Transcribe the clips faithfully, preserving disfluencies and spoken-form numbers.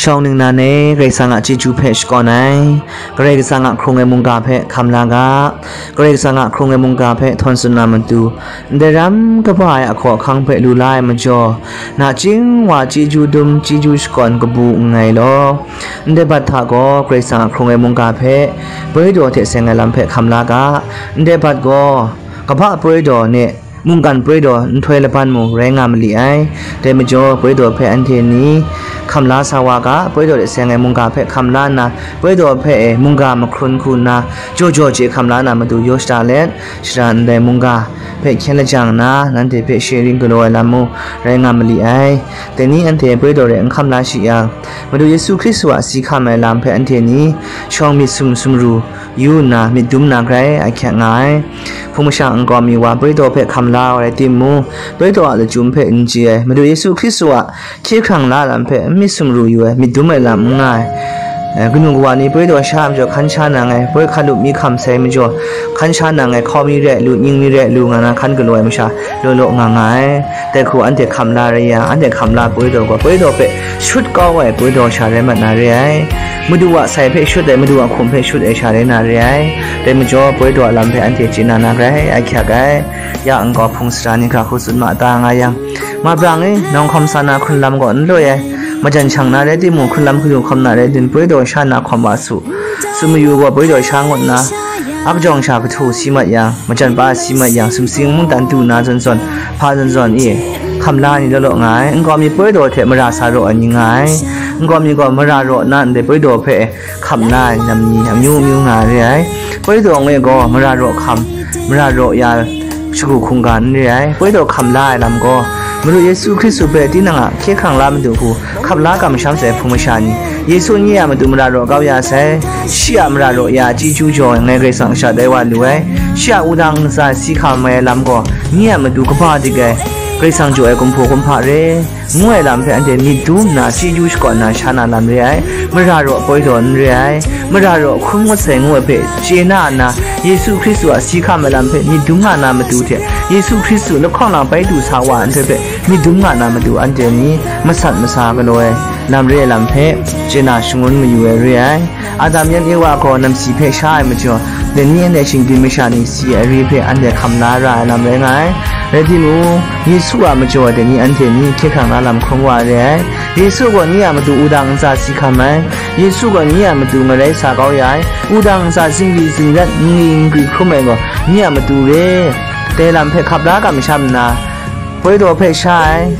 Shawng ningnan e, Karai Kasang a chyeju hpe shakawn ai, Karai Kasang a hkrung ai mungga hpe hkam la ga, Karai Kasang a hkrung ai mungga hpe htawn tsun na matu, ndai ram kaba ai ahkaw ahkang hpe lu la ai majaw, nachying wa chyeju dum, chyeju shakawn kabu nngai law. Ndai bat hta gaw Karai Kasang a hkrung ai mungga hpe, poi daw hte seng ai lam hpe hkam la ga, ndai bat gaw, kaba poi daw ni, mungkan poi daw nhtoi laban mung rai nga mali ai. Dai majaw, poi daw hpe anhte ni hkam la sa wa ga, poi daw hte seng ai mungga hpe hkam la nna, poi daw hpe e mungga mahkrun hku nna, jaw jaw chye hkam la na matu yaw shada let, shada ndai mungga hpe hkyen lajang nna, nanhte hpe sharing galaw ai lam mung rai nga mali ai. Dai ni anhte poi daw hte n hkam la shi yang, Madu Yesu Hkristu a si hkam ai lam hpe anhte ni shawng myit sum sumru yu nna, myit dum na grai ahkyak nga ai. Hpung masha nkau mi wa poi daw hpe hkam la ai rai timung, poi daw a lachyum hpe n chye ai, Madu Yesu Hkristu a hkye hkrang la lam hpe n myit sumru yu ai, myit dum ai lam n nga ai. Eh, kanu kawa ni poi daw sha ai majaw hkan sha nang ai, poi hkan lup mi hkam sai majaw hkan sha nang ai, hkau mi re lu, ning mi re lu nga na hkan galaw ai masha law law nga nga ai. Dai hku anhte hkam la rai yang, anhte hkam la poi daw gaw, poi daw hpe shut kau ai poi daw sha rai mat na re ai. Madu a sai hpe shut ai, Madu a hkum hpe shut ai sha rai na re ai. Dai majaw, poi daw a lam hpe anhte chye na na grai ahkyak ai. Ya nkau hpung sara ni hkra hku tsun ma ta nga yang, ma brang e, nawng hkawm sa na hkrunlam gaw n loi ai. Majan shang na rai timung, hkrunlam hkayu hkawm na rai timung, poi daw sha na hkawm wa su. Tsun mayu gaw, poi daw sha ngut nna, akjawng sha kahtu si mat yang, majan pa si mat yang, sumsing mungdan du na zawn zawn, hpa zawn zawn e, hkam la ai ni law law nga ai. Nkau mi poi daw hte mara sa raw ai ni nga ai. Nkau mi gaw mara raw nna ndai poi daw hpe hkam la ai lam ni amyu amyu nga re ai. Poi daw ngue gaw mara raw hkam, mara raw ya, shagu hkungga n re ai. Poi daw hkam la ai lam gaw, Madu Yesu Hkristu hpe tinang a hkye hkrang la madu hku hkap la kamsham sai hpung masha ni, Yesu nye a matu mara raw kau ya sai. Shi a mara raw ya chyeju jaw ai ngai Karai Kasang sha tai wa lu ai. Shi a wudang ntsa si hkam ai lam gaw, nye a matu kaba dik ai, Karai Kasang jaw ai kumhpaw kumhpa re, ngu ai lam hpe anhte myit dum nna, chyeju shakawn na sha na lam re ai. Mara raw poi daw n re ai. Mara raw hkrum ngut sai ngu ai hpe chye na nna, Yesu Hkristu a si hkam ai lam hpe myit dum nga na matu hte, Yesu Hkristu lahkawng lang bai du sa wa ai nhtoi hpe myit dum nga na matu, anhte ni masat masa galaw ai lam re ai lam hpe chye na shangun mayu ai re ai. Adam yan Ewa gaw namsi hpe sha ai majaw, dai ni anhte shinggyim masha ni si ai ari hpe anhte hkam la ra ai lam rai nga ai. Rai timung, Yesu a majaw dai ni anhte ni hkye hkrang la lam hkrum wa re ai. Yesu gaw nye a matu wudang ntsa si hkam ai. Yesu gaw nye a matu ngarai sa kau ya ai. Wudang ntsa zingri zingrat, ngwi ngwi hkrum ai gaw nye a matu re. Dai lam hpe hkap la kamsham nna, poi daw hpe sha ai,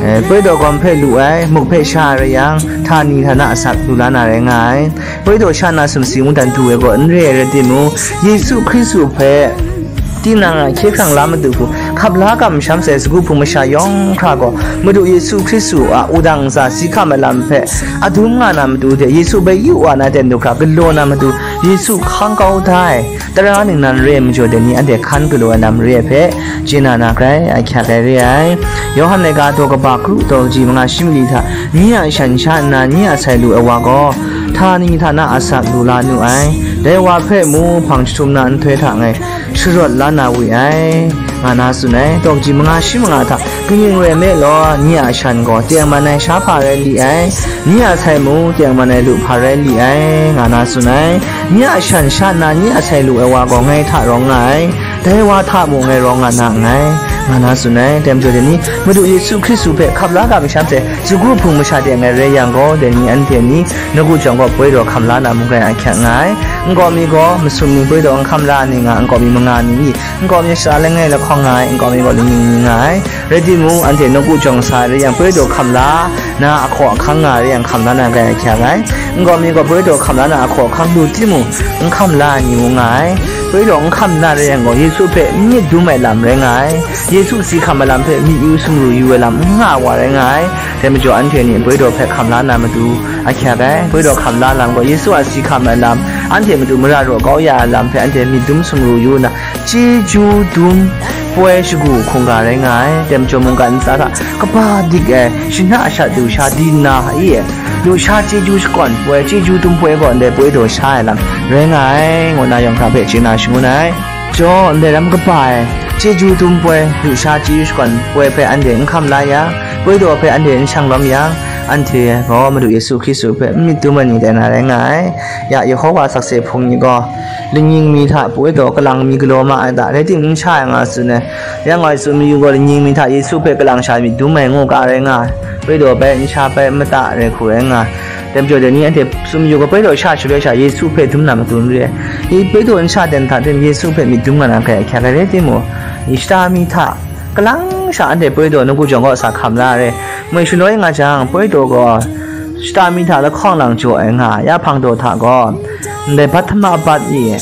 eh, poi daw gawm hpe lu ai, muk hpe sha ai rai yang, htani htana asak lu la na rai nga ai. Poi daw sha na sumsing mungdan du ai gaw n re ai rai timung, Yesu Hkristu hpe tinang a hkye hkrang la madu hku hkap la kamsham sai sagu hpung masha yawng hkra gaw, Madu Yesu Hkristu a wudang ntsa si hkam ai lam hpe adum nga na matu hte, Yesu hpe yu wa na ten du hkra galaw na matu, Yesu hkang kau da ai. Tara ningnan re ai majaw dai ni anhte hkan galaw ai lam re ai hpe, chye na na grai ahkyak ai re ai. Yawhan laika daw kaba kru daw kaji manga shi mali hta, nye a shan sha nna nye a sai lu ai wa gaw, htani htana asak lu la nu ai. Dai wa hpe mu hpang jahtum na nhtoi hta ngai sharawt la na we ai, nga na tsun ai. Daw kaji manga shi manga hta, kaning rai nme law, nye a shan gaw tengman ai sha hpa rai li ai, nye a sai mung tengman ai lu hpa rai li ai, nga na tsun ai. Nye a shan sha nna nye a sai lu ai wa gaw ngai hta rawng nga ai, dai wa hta mung ngai rawng nga na nngai, nga na tsun ai. Dai majaw dai ni, Madu Yesu Hkristu hpe hkap la ga masham sai, sagu hpung masha de ngai rai yang gaw, dai ni anhte ni, nawku jawng gaw poi daw hkam la na mung rai ahkyak nga ai. Nkau mi gaw masum ni poi daw n hkam la ni nga, nkau mi manga ni, nkau mi shara langai lahkawng nga ai, nkau mi gaw lingning ni nga ai. Rai timung, anhte nawku jawng sa rai yang, poi daw hkam la na ahkaw ahkang nga rai yang, hkam la na grai ahkyak ai. Nkau mi gaw poi daw hkam la na ahkaw ahkang lu timung, n hkam la ai ni mung nga ai. Poi daw n hkam na rai yang gaw, Yesu hpe n myit dum ai lam rai nga ai. Yesu si hkam ai lam hpe myit yu sumru yu ai lam n nga wa rai nga ai. Dai majaw, anhte ni poi daw hpe hkam la na matu ahkyak ai. Poi daw hkam la lam gaw, Yesu a si hkam ai lam, anhte matu mara raw kau ya ai lam hpe anhte myit dum sumru yu nna, chyeju dum poi shagu hkungga rai nga ai. Dai majaw, mungkan ntsa hta kaba dik ai, shana shat lusha di nna, i, lusha chyeju shakawn poi, chyeju dum poi gaw ndai poi daw sha ai lam rai nga ai, ngu na yawng hkra hpe chye na shangun ai. Jaw, ndai ram kaba ai, chyeju dum poi, lusha chyeju shakawn poi hpe anhte n hkam la yang, poi daw hpe anhte n shanglawm yang, Anhte gaw Madu Yesu Hkristu hpe n myit dum ai ni tai na rai nga ai. Ya Yehowa sakse hpung ni gaw, lanying mi hta poi daw kalang mi galaw ma ai ta, rai timung, n sha ai nga tsun ai. Ya ngoi tsun mayu gaw, lanying mi hta Yesu hpe kalang sha myit dum ai ngu ga rai nga ai. Poi daw bai, n sha bai, n mata rai hku rai nga ai. Dai majaw dai ni anhte tsun mayu gaw, poi daw sha shaloi sha Yesu hpe dum na matu n re ai. Poi daw n sha ten hta ten Yesu hpe myit dum nga na hkrai ahkyak ai rai timung, shata mi hta kalang sha anhte poi daw nawku jawng kaw sa hkam la ai. Moi shaloi nga jang, poi daw gaw shata mi hta lahkawng lang jaw ai nga ai, ya hpang daw hta gaw, ndai bat hta ma bat i,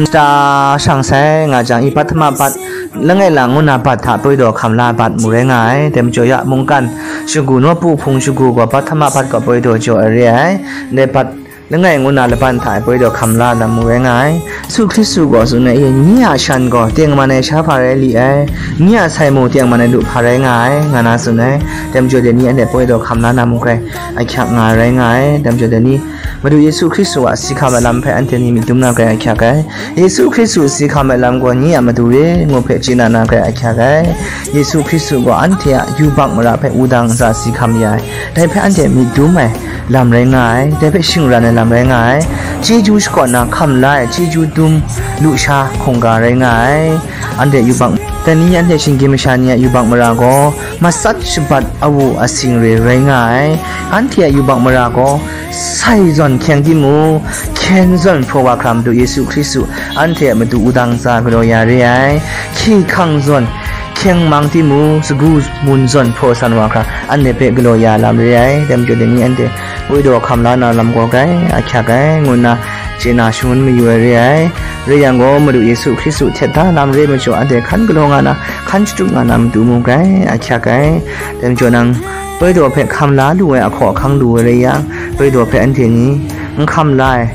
shata shang sai nga jang, i bat hta ma bat langai lang ngu na bat hta poi daw hkam la bat mu rai nga ai. Dai majaw ya mungkan shagu, nawku hpung shagu gaw bat hta ma bat gaw poi daw jaw ai re ai. Ndai bat langai ngu na laban hta e poi daw hkam la na mu rai nga ai. Yesu Hkristu gaw tsun ai, nyi a shan gaw tengman ai sha hpa rai li ai, nyi a sai mung tengman ai lu hpa rai nga ai, nga na tsun ai. Dai majaw dai ni anhte poi daw hkam la na mung hkrai ahkyak nga ai rai nga ai. Dai majaw dai ni Madu Yesu Hkristu a si hkam ai lam hpe anhte ni myit dum na hkrai ahkyak ai. Yesu Hkristu si hkam ai lam gaw nyi a matu re ngu hpe chye na na hkrai ahkyak ai. Yesu Hkristu gaw anhte a yubak mara hpe wudang ntsa si hkam ya ai. Dai hpe anhte myit dum ai lam rai nga ai, dai hpe shingran ai lam rai nga ai. Chyeju shakawn na hkam la ai, chyeju dum lusha hkungga rai nga ai. Anhte yubak, dai ni anhte shinggyim masha ni a yubak mara gaw matsat shabat awu asing re rai nga ai. Anhte a yubak mara gaw sai zawn hkyeng timung, hkyen zawn hpraw wa hkra Madu Yesu Hkristu anhte a matu wudang ntsa galaw ya re ai. Hkye hkang zawn hkyeng mang timung, sagu mun zawn hpraw san wa hkra anhte hpe galaw ya lam re ai. Dai majaw dai ni anhte poi daw hkam la na lam gaw grai ahkyak ai, ngu nna chye na shangun mayu ai re ai. Rai yang gaw, Madu Yesu Hkristu htet da lam re majaw, anhte hkan galaw nga na, hkan shatup nga na matu mung grai ahkyak ai. Dai majaw nang poi daw hpe hkam la lu ai ahkaw ahkang lu ai rai yang, poi daw hpe anhte ni n hkam la ai,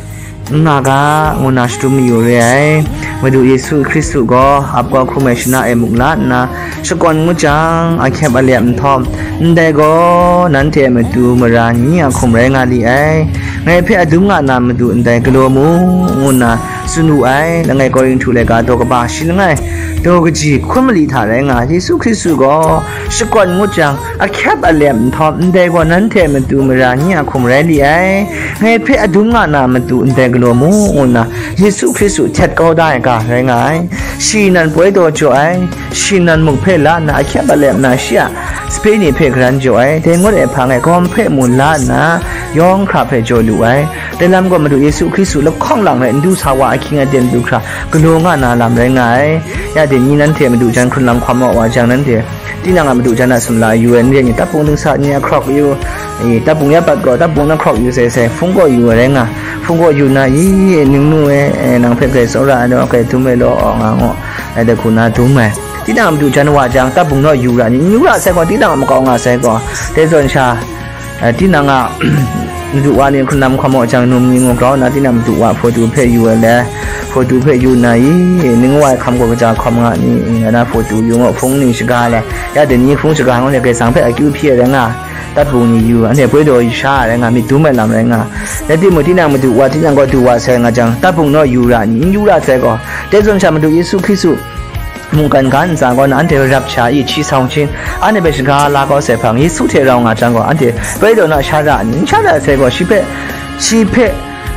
n nga ga, ngu na shadum mayu re ai. Madu Yesu Hkristu gaw ap kau hkrum ai shana e muk la nna, shakawn ngut jang, ahkyep alep nhtawm, ndai gaw nanhte a matu mara nyi a hkum rai nga li ai. Ngai hpe adum nga na matu ndai galaw mu, ngu nna tsun wu ai. Langai Korinhtu laika daw kaba shi langai, daw kaji hkun mali hta rai nga, Yesu Hkristu gaw shakawn ngut jang, ahkyep alep nhtawm, ndai gaw nanhte a matu mara nyi a hkum rai li ai. Ngai hpe adum nga na matu ndai galaw mu, ngu nna Yesu Hkristu htet kau da ai ga rai nga ai. Shi nan poi daw jaw ai, shi nan muk hpe la nna ahkyep alep na shi a sape ni hpe garan jaw ai. Dai ngut ai hpang e gawm hpe mu la nna yawng hkra hpe jaw lu ai. Dai lam gaw Madu Yesu Hkristu lahkawng lang hpe n du sa wa ahkying aten du hkra galaw nga na lam rai nga ai. Ya dai ni nanhte madu jan hkrun lam hkawm wa jang, nanhte tinang a madu jan a sumla yu ai n re ni? Tapung dingsa ni a hkrawk yu, i, tapung ya pat gaw tapung na hkrawk yu sai sai, hpung gaw yu ai rai nga. Hpung gaw yu na, i, ningnu e, e, nang hpe grai tsawra ai law, grai dum ai law, aw nga, ngu, ai dai hku na dum ai. Tinang a madu jan wa jang, tapung naw yu ra ni? N yu ra sai gaw, tinang a makau nga sai gaw, dai zawn sha, eh, tinang a madu wa ni hkrun lam hkawm wa jang, num ni ngu grau nna, tinang madu wa hpawdu hpe yu ai le, hpawdu hpe yu nna, i, ning wa ai hkam gaw kaja hkawm nga ni, i, nga na hpawdu yu ngu, hpung ni shaga ai le, ya dai ni hpung shaga ngu ni, Karai Kasang hpe akyu hpyi ai rai nga, tapung ni yu, anhte poi daw sha ai rai nga, myit dum ai lam rai nga. Rai timung, tinang madu wa, tinang gaw du wa sai nga jang, tapung naw yu ra ni? N yu ra sai gaw, dai zawn sha Madu Yesu Hkristu mungkan ga ntsa gaw na anhte rap sha i, hti sau hkyin, anhte hpe shaga la kau sai hpang, Yesu hte rau nga jang gaw, anhte poi daw na sha ra ni? N sha ra sai gaw, shi hpe, shi hpe,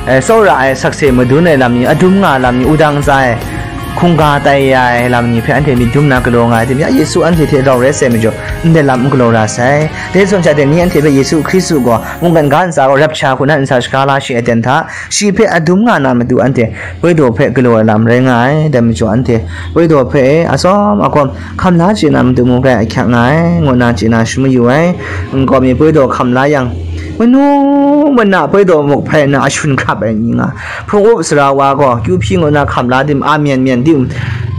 eh, tsawra ai sakse madun ai lam ni, adum nga ai lam ni, wudang ntsa e hkungga tai ya ai lam ni hpe anhte myit dum na galaw nga ai tim, ya Yesu anhte hte rau rai sai majaw, ndai lam n galaw ra sai. Dai zawn sha dai ni anhte hpe Yesu Hkristu gaw mungkan ga ntsa gaw rap sha hku na ntsa shaga la shi ai ten hta, shi hpe adum nga na matu anhte poi daw hpe galaw ai lam rai nga ai. Dai majaw anhte poi daw hpe e atsawm akawm hkam la chye na matu mung grai ahkyak nga ai, ngu nna chye na shangun mayu ai. Nkau mi poi daw hkam la yang, manu mana poi daw muk hpai nna ashun hkrap ai ni nga, hpung up sara wa gaw kyu hpyi ngu nna hkam la tim, a myen myen tim,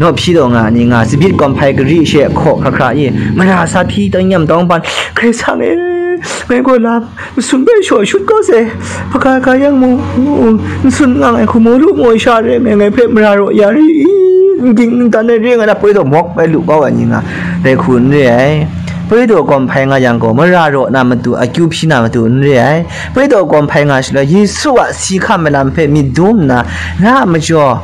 naw hpyi daw nga ai ni nga, tsabyin kawm hpai gari she hkaw hkra hkra i, mara sa hpyi, tawng nyam tawng ban, Karai Kasang e, ngai gaw lam masun bai shaw shut kau sai, hpaga ga yang mung, n tsun nga ai hku mu lu mu ai sha re ai, ngai hpe mara raw ya ri i, n ging n dan ai re nga na, poi daw mawk bai lu kau ai ni nga, dai hku n re ai. Poi daw kawm hpai nga yang gaw, mara raw na matu, akyu hpyi na matu n re ai. Poi daw kawm hpai nga shaloi, Yesu a si hkam ai lam hpe myit dum nna, na a majaw,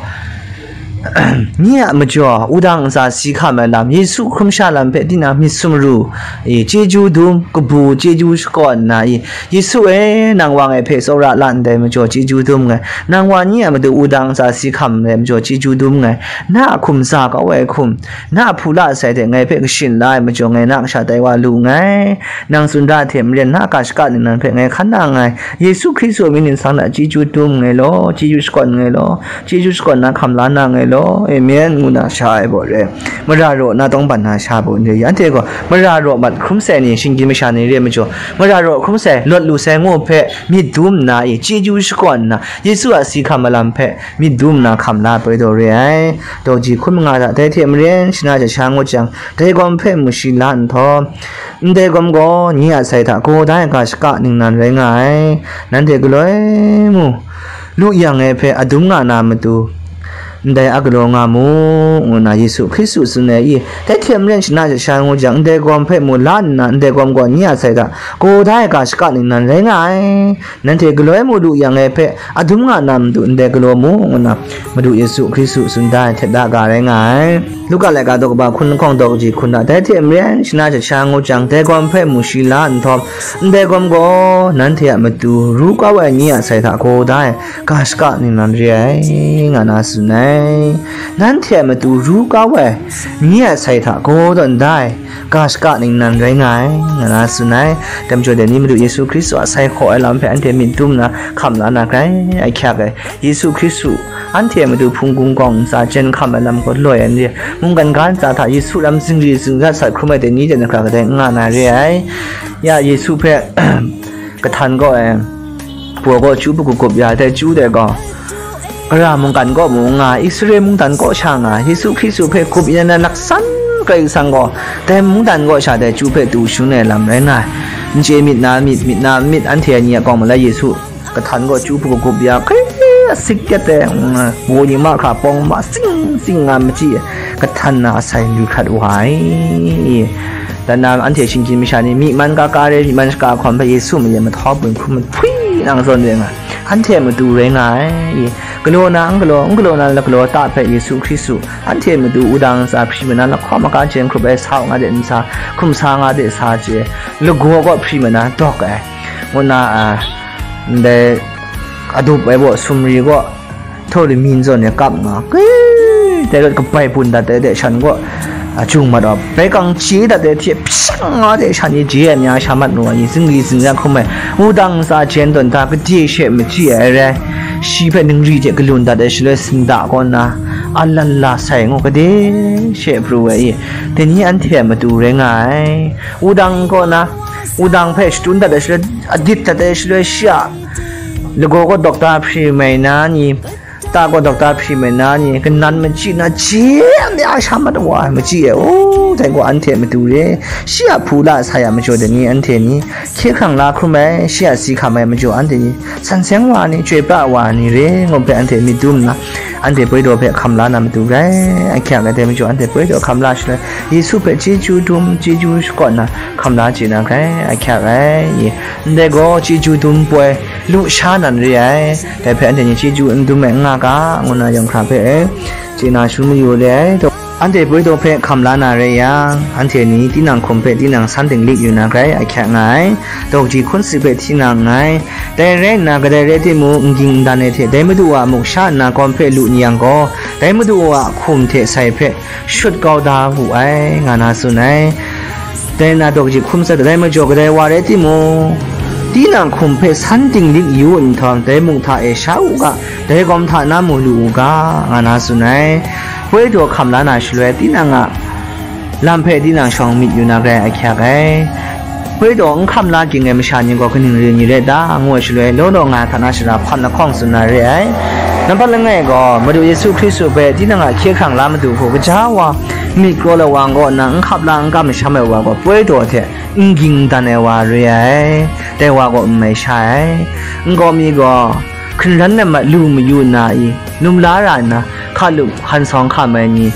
Nye a majaw, wudang ntsa si hkam ai lam, Yesu hkrum sha lam hpe tinang myit sumru, i, chyeju dum, kabu chyeju shakawn nna, i, Yesu e, nang wa ngai hpe tsawra la ndai majaw chyeju dum nngai, nang wa nye a matu wudang ntsa si hkam ai majaw chyeju dum nngai, na a hkum sa kau ai hkum, na a hpula sai hte ngai hpe kashin la ai majaw, ngai na kasha tai wa lu nngai, nang tsun da hte maren na a ga shaka ningnan hpe ngai hkan na nngai, Yesu Hkristu a mying ningsang hta chyeju dum nngai law, chyeju shakawn nngai law, chyeju shakawn na hkam la na nngai law, amen, ngu na sha ai baw re. Mara raw na tawngban na sha baw re, anhte gaw mara raw mat hkrum sai ni, shinggyim masha ni re ai majaw, mara raw hkrum sai, lawt lu sai ngu hpe myit dum nna, i, chyeju shakawn nna, Yesu a si hkam malam hpe myit dum nna hkam la ai poi taw re ai. Daw ji hkun manga hta dai hte maren shana jasha ngut jang, dai gawm hpe mu shi la nhtawm, ndai gawm gaw nye a sai hta gaw da ai ga shaka ningnan rai nga ai. Nanhte galoi mu, lu yang e hpe adum nga na matu, ndai a galaw nga mu, ngu na Yesu Hkristu tsun ai i, dai hte maren shana jasha ngu jang, ndai gawm hpe mu la nna, ndai gawm gaw nye a sai hta gaw da ai ga shaka ningnan rai nga ai. Nanhte galoi mu lu yang e hpe adum nga na matu ndai galaw mu, ngu na Madu Yesu Hkristu tsun da ai htet da ga rai nga ai. Luka laika daw kaba hkun lahkawng daw kaji hkun hta dai hte maren shana jasha ngu jang, dai gawm hpe mu shi la nhtawm, ndai gawm gaw nanhte a matu ru kau ai ni a sai hta gaw da ai ga shaka ningnan re ai, nga na tsun ai. Nanhte a matu ru kau ai ni a sai hta gaw tawn da ai ga shaka ningnan rai nga ai, nga na tsun ai. Dai majaw dai ni Madu Yesu Hkristu a sai hkaw ai lam hpe anhte myit dum nna hkam la na grai ahkyak ai. Yesu Hkristu anhte a matu hpung gungkawng ntsa chyen hkam ai lam gaw loi ai n re. Mungkan ga ntsa hta Yesu lam zingri zingrat sat hkrum ai dai ni dai na hkra kadai n nga na re ai. Ya Yesu hpe kahtan gaw ai, paw gaw chyu hpagup gup ya dai chyu dai gaw, Gara mungkan kaw mu nga, Israel mungdan kaw sha nga, Yesu Hkristu hpe gup yin ai laksan Karai Kasang gaw, dai mungdan kaw sha dai chyu hpe tu shangun ai lam rai nga ai. N chye myit na myit, myit na myit, anhte ni a kawng malai Yesu kahtan gaw chyu hpagup gup ya, hkri asik kyat ai, mm, wu ni mahkra pawng ma sing sing nga machyi ai, kahtan na asai lu hkrat wa ai. Dan na anhte shinggyim masha ni myi man ka ka re, myi man shaka hkawm hpe Yesu mayen mahtaw bun hkrum mahpwi nang zawn re nga, anhte matu rai nga ai. Galaw na n galaw, n galaw na lagalaw ta hpe Yesu Hkristu, anhte matu wudang ntsa hpri ma na, lahkawng maga jen hkrup ai sa u nga de nsa, hkum sa nga de sa chye, lagaw kaw hpri ma na dawk ai, ngu na, a, ndai adup ai baw sumri kaw, htaw lu myin zawn e kap nga, dai rawt kabai bun dat ai de shan kaw, a, jung mat wa, bai kang chye dat ai hte hpyang nga de shan e je ai mya sha mat nu ai, zingri zingrat hkrum ai, wudang ntsa jen tawn hta gade she machyi ai rai, shi hpe ningri hte galun dat ai shaloi sinda kaw nna, a lan la sai ngu gade she pru ai i, dai ni anhte a matu rai nga ai. Wudang kaw na, wudang hpe shatun dat ai shaloi, adit dat ai shaloi, shi a lagaw kaw dokta hpri mai na ni, ta kaw dokta hpri mai na ni, kanan machyi na, je a mya sha mat wa ai machyi e, o, dai gaw anhte matu re, shi a hpula sa ya majaw dai ni, anhte ni, hkye hkrang la hkrum ai, shi a si hkam ai majaw anhte ni, san seng wa ni, chyoi pra wa ni re, ngu hpe anhte myit dum nna, anhte poi daw hpe hkam la na matu grai ahkyak ai, dai majaw anhte poi daw hkam la shaloi, Yesu hpe chyeju dum, chyeju shakawn na hkam la chye na grai ahkyak ai. Ndai gaw chyeju dum poi lu sha nan re ai, dai hpe anhte ni chyeju n dum ai n nga ga, ngu na yawng hkra hpe chye na shangun mayu re ai. Anhte poi daw hpe hkam la na rai yang, anhte ni tinang hkum hpe tinang san dinglik yu na grai ahkyak nga ai. Daw kaji hkun si hpe hti na nngai. Dai rai nna, kadai rai timung, n ging n dan ai hte dai Madu wa a muk sha nna gawm hpe lu n yang gaw, dai Madu wa a hkum hte sai hpe shut kau da wu ai, nga na tsun ai. Dai na daw kaji hkum sa, kadai majaw kadai wa rai timung, tinang hkum hpe san dinglik yu nhtawm, dai muk hta e sha u ga, dai gawm hta na mu lu u ga, nga na tsun ai. Poi daw hkam la na shaloi, tinang a lam hpe tinang shawng myit yu na grai ahkyak ai. Poi daw n hkam la ging ai masha ni gaw kaning re ni rai ta, ngu ai shaloi, law law nga ai hta na shara hpan lahkawng tsun na re ai. Nampat langai gaw, Madu Yesu Hkristu hpe tinang a hkye hkrang la matu hku, gaja wa, myit kraw ai wa kaw nna n hkap la n kam masham ai wa gaw, poi daw hte n ging dan ai wa re ai, dai wa gaw n mai sha ai. N gaw mi gaw, hkringran ai mat lu mayu nna i, num la ra nna, hkalup hkan sawng hkam ai ni,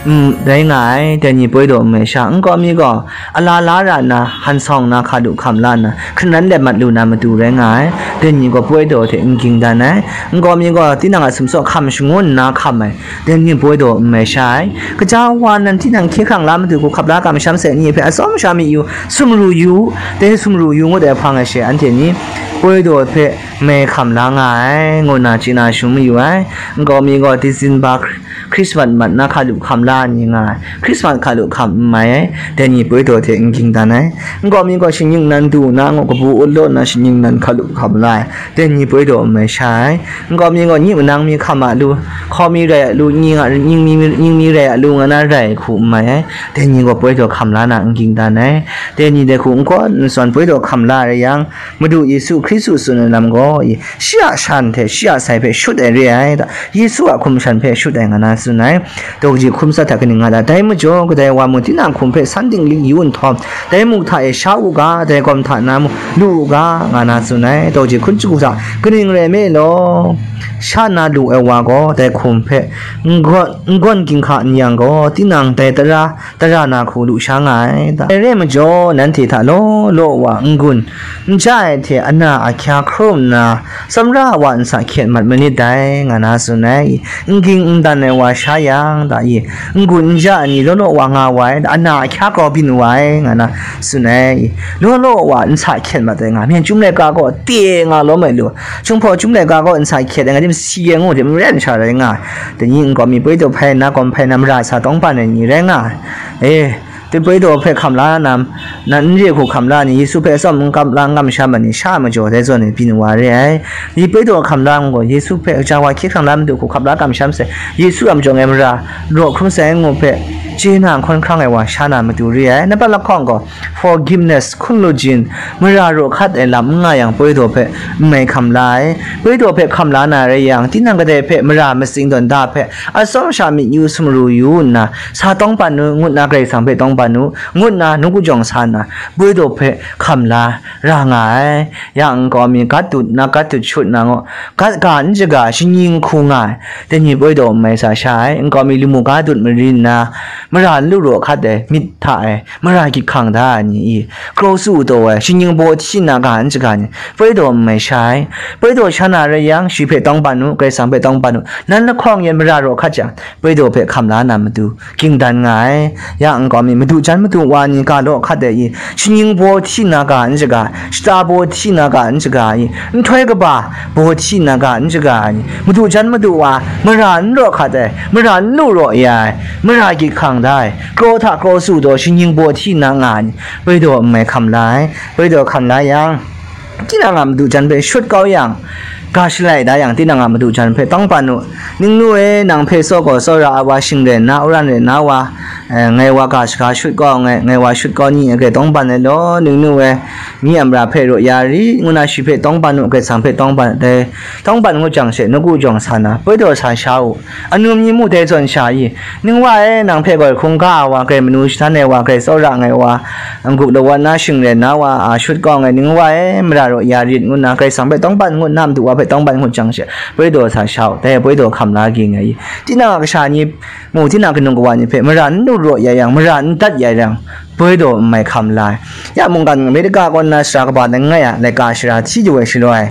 N rai nga ai, dai ni poi daw n mai sha, nkau mi gaw, ala la ra nna, han sawng na hka lu hkam la nna, hkran let mat lu na matu rai nga ai, dai ni gaw poi daw hte n ging dan ai, nkau mi gaw, tinang a sumsawk hkam shangun nna hkam ai, dai ni poi daw n mai sha ai. Kaja wa nan tinang hkye hkrang la matu hku hkap la kamsham sai ni hpe atsawm sha mi yu, sumru yu, dai sumru yu ngut ai hpang ai she, anhte ni poi daw hpe mai hkam la nga ai, ngu nna chye na shangun mayu ai. Nkau mi gaw, December Christmas mat na hka lu hkam la ni nga ai, Christmas hka lu hkam n mai ai, dai ni poi daw hte n ging dan ai. Nkau mi gaw shingning nan du na ngu kabu ut law nna shingning nan hka lu hkam la ai, dai ni poi daw n mai sha ai. Nkau mi gaw nyi manang mi hkam a lu, hkaw mi rai a lu, nying a, nying mi, nying mi rai a lu nga na rai hku n mai ai, dai ni gaw poi daw hkam la na n ging dan ai. Dai ni dai hku n kaw n tsawn poi daw hkam la ai rai yang, Madu Yesu Hkristu tsun ai lam gaw, shi a shan hte shi a sai hpe shut ai re ai, Yesu a hkum shan hpe shut ai nga na tsun ai. Daw kaji hkum tsat hta kaning nga ta? Dai majaw, kadai wa mung tinang hkum hpe san dinglik yu nhtawm, dai muk hta e sha u ga, dai gawm hta na mung lu u ga, nga na tsun ai. Daw kaji hkum shagu hta kaning rai me law, sha na lu ai wa gaw, dai hkum hpe n gawn, n gawn ginhka n yang gaw, tinang dai tara, tara na hku lu sha nga ai. Dai re ai majaw, nanhte hta law law wa n-gun n ja ai hte ana ahkya hkrum nna, tsawmra wa nsa hkyet mat manit dai, nga na tsun ai. N ging n dan ai wa sha yang, da i, n-gun n ja ai ni law law wa nga wa ai, ana ahkya grau byin wa ai, nga na tsun ai. Law law wa nsa hkyet mat ai nga, myen chyum laika gaw te nga lawm ai lu, Chyum hpaw chyum laika gaw nsa hkyet ai nga, si ai ngu hte maren sha rai nga ai. Dai ni nkau mi poi daw hpai nna, gawm hpai nna, mara sa tawng ban ai ni rai nga ai. E, dai poi daw hpe hkam la na, nan n re hku hkam la ni, Yesu hpe atsawm n kam la, n kamsham ai ni, sha a majaw dai zawn e byin wa re ai. Ni poi daw hkam la ngu gaw, Yesu hpe kaja wa hkye hkrang la matu hku hkap la kamsham sai, Yesu a majaw ngai mara raw hkrum sai ngu hpe, chye na hkawn hkrang ai wa sha na matu re ai. Nampat lahkawng gaw, forgiveness, hkun lu jin, mara raw hkat ai lam n nga yang, poi daw hpe n mai hkam la ai. Poi daw hpe hkam la na rai yang, tinang kadai hpe mara matsing tawn da hpe, atsawm sha myit yu, sumru yu nna, sa tawng ban u, ngut nna Karai Kasang hpe tawng ban u, ngut nna nawku jawng sa nna, poi daw hpe hkam la ra nga ai. Ya nkau mi gat dut nna, gat dut shut nna, ngu, gat ga n jaga, shingnying hku nga ai, dai ni poi daw n mai sa sha ai. Nkau mi lamu ga dut mari nna, mara n lu raw hkat ai, myit hta e, mara gyit hkang da ai ni i, grau su taw ai, shingnying baw hti nna ga n jaga ni, poi daw n mai sha ai. Poi daw sha na rai yang, shi hpe tawng ban u, Karai Kasang hpe tawng ban u, nan lahkawng yan mara raw hkat jang, poi daw hpe hkam la na matu, ging dan nga ai. Ya nkau mi, madu jan madu wa ni ga law hkat ai i, shingnying baw hti nna ga n jaga, shata baw hti nna ga n jaga i, nhtoi kaba baw hti nna ga n jaga i, madu jan madu wa, mara n raw hkat ai, mara n lu raw ya ai, mara gyit hkang da ai, grau hta grau su taw shingnying baw hti nna nga ai ni, poi daw n mai hkam la ai. Poi daw hkam la yang, tinang a madu jan hpe shut kau yang, ga shalai da yang, tinang a madu jan hpe tawng ban u. Ningnu e, nang hpe tsawkaw tsawra ai wa, shing rai nna, uran rai nna wa, eh, ngai wa ga shaga shut kau, ngai, ngai wa shut kau ni, ngai tawng ban ai law, ningnu e, myi a mara hpe raw ya rit, ngu na shi hpe tawng ban u, Karai Kasang hpe tawng ban, dai tawng ban ngut jang she, nawku jawng sa na, poi daw sa sha u. Anu myi mu dai zawn sha i, ning wa e, nang hpe gaw hkungga ai wa, grai manu shadan ai wa, grai tsawra ai wa, n-gup lawan na shing rai na wa, a shut kau ai ning wa e, mara raw ya rit, ngu nna Karai Kasang hpe tawng ban ngut, na madu wa hpe tawng ban ngut jang she, poi daw sa sha u, dai poi daw hkam la ging ai i, tinang a kasha ni mu, tinang a kanu kawa ni hpe mara n lu raw ya yang, mara n dat ya yang, poi daw n mai hkam la ai. Ya mungkan Amerika kaw nna sara kaba langai a laika shara hti jaw ai shaloi,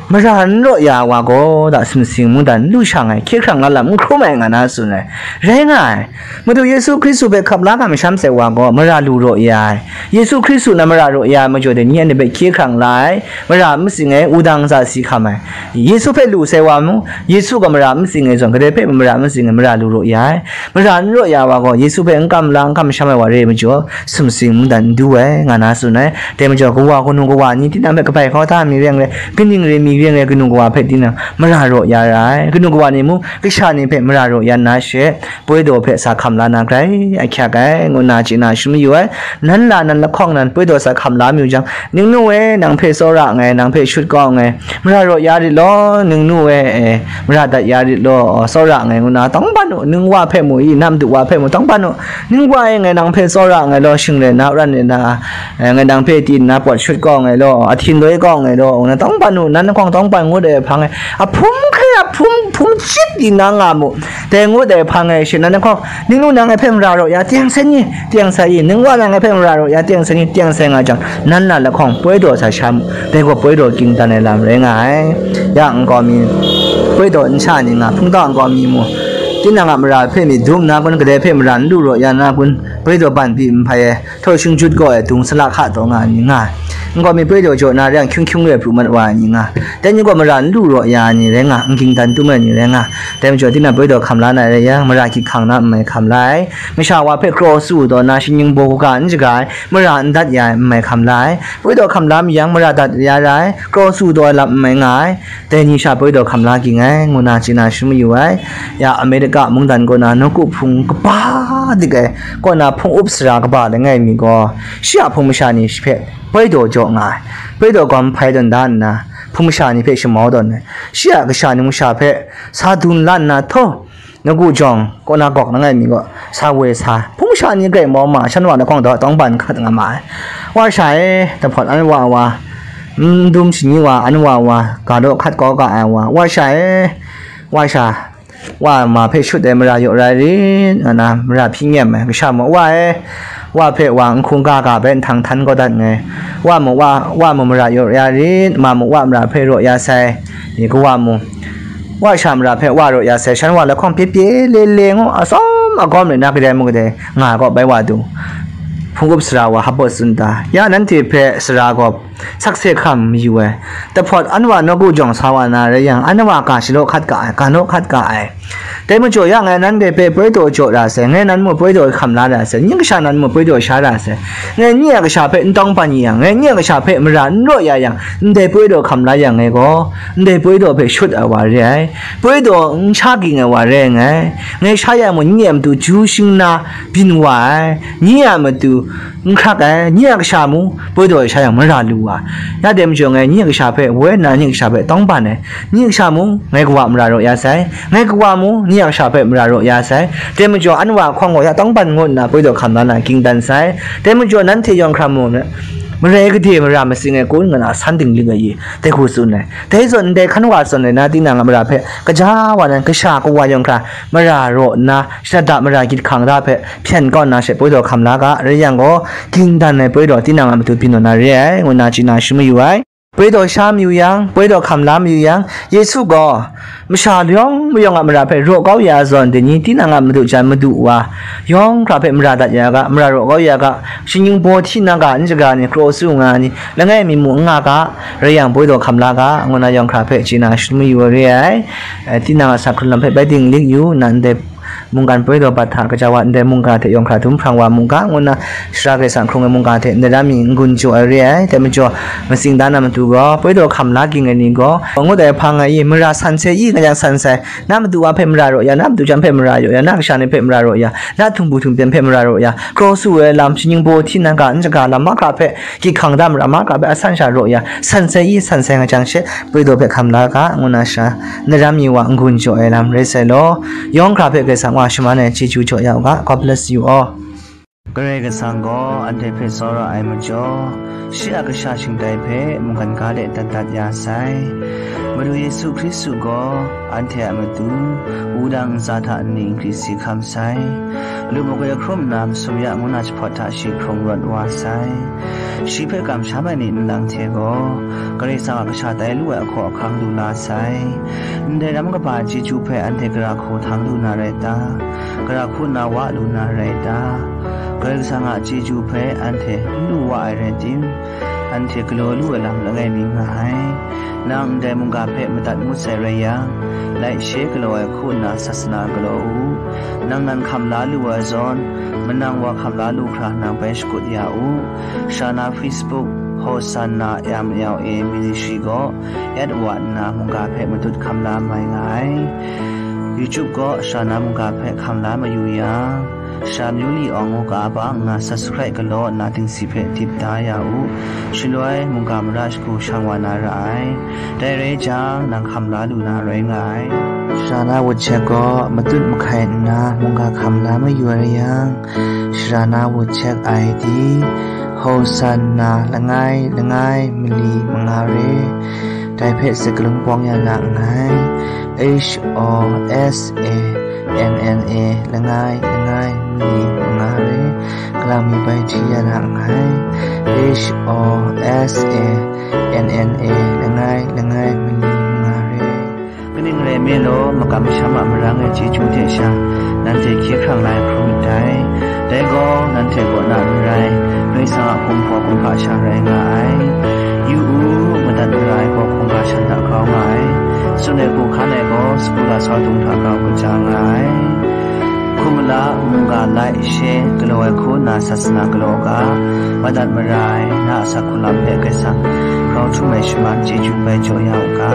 mara n raw ya ai wa gaw, da sumsing mungdan n lu shang ai, hkye hkrang la lam n hkrum ai nga na tsun ai, rai nga ai. Madu Yesu Hkristu hpe hkap la kamsham sai wa gaw, mara lu raw ya ai. Yesu Hkristu nan mara raw ya ai majaw dai ni anhte hpe hkye hkrang la ai, mara n matsing ai, wudang za si hkam ai. Yesu hpe lu sai wa mu, Yesu gaw mara n matsing ai zawn, kadai hpe mara n matsing ai, mara lu raw ya ai. Mara n raw ya wa gaw, Yesu hpe n kam la, n kamsham ai wa re ai majaw, sumsing mungdan n du ai, nga na tsun ai. Dai majaw, kawa kanu kawa ni tinang hpe kabai kau da mi rai n rai, kaning re mi rai n rai, kanu kawa hpe tinang mara raw ya ra ai. Kanu kawa ni mung, kasha ni hpe mara raw ya nna she, poi daw hpe sa hkam la na grai ahkyak ai, ngu nna chye na shangun mayu ai. Nan la nan lahkawng nan poi daw sa hkam la mayu jang, ningnu e, nang hpe tsawra nngai, nang hpe shut kau nngai, mara raw ya rit law, ningnu e, e, mara dat ya rit law, tsawra nngai, ngu nna tawng ban u, ning wa hpe mu i, na madu wa hpe mu tawng ban u, ning wa e, ngai nang hpe tsawra nngai law, shing rai na, ran rai na, e, ngai nang hpe tin nna pawt shut kau nngai law, ahtin loi kau nngai law, ngu nna tawng ban u, nan lahkawng tawng ban ngut ai hpang e, ahpum hkrai ahpum, hpum chyit di na nga mu. Dai ngut ai hpang e shi nan lahkawng, ning nu nang ngai hpe mara raw ya teng sai ni, teng sai i, ning wa nang ngai hpe mara raw ya teng sai ni, teng sai nga jang, nan na lahkawng poi daw sa sha mu. Dai gaw poi daw ging dan ai lam rai nga ai. Ya nkau mi, poi daw n sha ni nga, hpungtau nkau mi mu, tinang a mara hpe mi dum na kun, kadai hpe mara n lu raw ya na kun, poi daw ban pyi n hpai ai, htaw shing jut gaw ai dung sala hka taw nga ai ni nga ai. Nkau mi poi daw jaw na re yang hkyung hkyung re pru mat wa ai ni nga ai. Dai ni gaw mara n lu raw ya ai ni rai nga, n ging dan tum ai ni rai nga ai. Dai majaw, tinang poi daw hkam la na rai yang, mara gyit hkang na n mai hkam la ai. Masha wa hpe kraw su taw na, shi nying baw kaga n shaga ai, mara n dat ya ai n mai hkam la ai. Poi daw hkam la mi yang, mara dat ya ra ai, kraw su taw ai lam n mai nga ai. Dai ni sha poi daw hkam la ging ai, ngu na chye na shadawn mayu ai. Ya Amerika mungdan kaw na nawku hpung kaba dik ai kaw na hpung up sara kaba langai mi gaw, shi a hpung masha ni shi hpe poi daw jaw nga ai. Poi daw gawm hpai tawn da nna, hpung masha ni hpe shamau tawn ai. Shi a kasha nungsha hpe sa dun la nna, htaw, nawku jawng kaw na gawk langai mi gaw sa woi sa ai. Hpung masha ni grai mau ma, shan wa lahkawng taw tawng ban hkat nga ma ai. Wa sha e, tahpawt an wa wa, n dum shani wa, an wa wa, ga daw hkat kau ga ai wa, wa sha e, wa sha, wa ma hpe shut ai mara yaw rai rit, nga na mara hpyi nyem ai. Kasha mu, wa e, wa hpe wa n hkungga ga bai nhtang htan kau dat nngai. Wa mu, wa, wa mu mara yaw ya rit, ma mu, wa mara hpe raw ya sai, i kawa mu, wa sha mara hpe wa raw ya sai, shan wa lahkawng pye pye le le ngu, atsawm agawm rai na, kadai mu kadai nga ai kaw bai wa du. Hpung up sara wa hpa tsun ta, ya nanhte hpe sara gaw sakse hkam mayu ai. Tahpawt an wa nawku jawng sa wa na rai yang, an wa ga shalaw hkat ga ai, ga naw hkat ga ai. Dai majaw ya ngai nanhte hpe poi daw jaw ra sai, ngai nan mung poi daw hkam la ra sai, nye kasha nan mung poi daw sha ra sai. Ngai nye a kasha hpe n tawng ban yang, ngai nye a kasha hpe mara n raw ya yang, ndai poi daw hkam la yang ngai gaw, ndai poi daw hpe shut ai wa re ai. Poi daw n sha ging ai wa re ai ngai. Ngai sha ya mung nye a matu ju shing na byin wa ai, nye a matu n hkrak ai, nye a kasha mung poi daw sha yang mara lu wa ai. Ya dai majaw ngai nye a kasha hpe woi nna nye a kasha hpe tawng ban ai, nye a kasha mung ngai kawa mara raw ya sai, ngai kawa mung nye a kasha hpe mara raw ya sai. Dai majaw an wa hkawng gaw ya tawng ban ngu nna poi daw hkam la na ging dan sai. Dai majaw nanhte yawng hkra mu, marai gade mara matsing ai kun nga na san dinglik ai i, dai hku tsun ai. Dai zawn ndai hkan wa zawn rai na, tinang a mara hpe kaja wa nan kasha kawa yawng hkra mara raw nna, shada mara gyit hkang da hpe hpyen kau nna she poi daw hkam la ga, rai yang gaw, ging dan ai poi daw tinang a matu byin naw na re ai, ngu na chye na shadawn mayu ai. Poi daw sha mayu yang, poi daw hkam la mayu yang, Yesu gaw masha layawng mayawng a mara hpe raw kau ya ai zawn, dai ni tinang a madu jan madu wa yawng hkra hpe mara dat ya ga, mara raw kau ya ga, shi nying baw hti na ga, n shaga ni, kraw su nga ni, langai mi mung n nga ga, rai yang poi daw hkam la ga, ngu na yawng hkra hpe chye na shadawn mayu ai re ai. Eh, tinang a sa hkrun lam hpe bai dinglik yu, nan dai mungkan poi daw bat hta, kaja wa ndai mungga hte yawng hkra dum hprang wa mu ga, ngu nna Sara Karai Kasang hkrung ai mungga hte ndai lam mi n-gun jaw ai re ai. Dai majaw, matsing dan na matu gaw, poi daw hkam la ging ai ni gaw, ngut ai hpang ai i, mara san sai i, nga yang san sai, na matu wa hpe mara raw ya, na matu jan hpe mara raw ya, na kasha ni hpe mara raw ya, na htumbu htumpyan hpe mara raw ya, kraw su ai lam, shi nying baw hti na ga, n shaga lam mahkra hpe, gyit hkang da mara mahkra hpe asan sha raw ya, san sai i, san sai nga jang she, poi daw hpe hkam la ga, ngu na sha, ndai lam mi wa n-gun jaw ai lam rai sai law, yawng hkra hpe Karai Kasang wa shaman ai chyeju jaw ya u ga. God bless you all. Karai Kasang gaw anhte hpe tsawra ai majaw, shi a kasha shingtai hpe mungkan ga de dat dat ya sai. Madu Yesu Hkristu gaw anhte a matu wudang ntsa hta nni n hkri si hkam sai. Lu magwi hkrum nna masum ya ngu na jahpawt hta shi hkrung rawt wa sai. Shi hpe kamsham ai ni nlang hte gaw, Karai Kasang a kasha tai lu ai ahkaw ahkang lu la sai. Ndai ram kaba chyeju hpe anhte gara hku htang lu na rai ta? Gara hku na wa lu na rai ta? Karai Kasang a chyeju hpe anhte n lu wa ai rai tim, anhte galaw lu ai lam langai mi nga ai. Nang ndai mungga hpe madat ngut sai rai yang, laishe galaw ai hku nna sasana galaw u. Nang nan hkam la lu ai zawn, manang wa hkam la lu hkra nang bai shakut ya u. Sha na Facebook, Hosanna M L A Ministry gaw, at wa nna mungga hpe matut hkam la mai nga ai. YouTube gaw sha na mungga hpe hkam la mayu yang, Sha Myu Li Awng ngu ga ba nga subscribe galaw nna dingsi hpe dip da ya u. Shaloi mungga mara shagu shang wa na ra ai. Dai rai jang, nang hkam la lu na rai nga ai. Sha na WhatsApp gaw matut mahkai nna mungga hkam la mayu ai yang, Sha na WhatsApp I D, Hosanna langai langai mali manga re, dai hpe sakalun pawng ya na nngai. H O S A N N A langai langai mali manga re, kalang mi bai hti ya ra nngai. H O S A N N A langai langai mali manga re. Kaning rai nme law, makam masham a marang e chyeju hte sha, nanhte hkye hkrang lai hkrum myit dai. Dai gaw, nanhte kaw na n rai, Karai Kasang a kumhpaw kumhpa sha rai nga ai. Yu u, madat mara ai gaw hkungga shan hta grau nga ai. Tsun ai hku hkan ai gaw, sagu lasau dung hta grau kaja nga ai. Hkum mala, mungga, lai, she, galaw ai hku nna sasana galaw u ga, madat mara ai, na a asak hkulam hpe Karai Kasang grau htum ai shaman chyeju bai jaw ya u ga.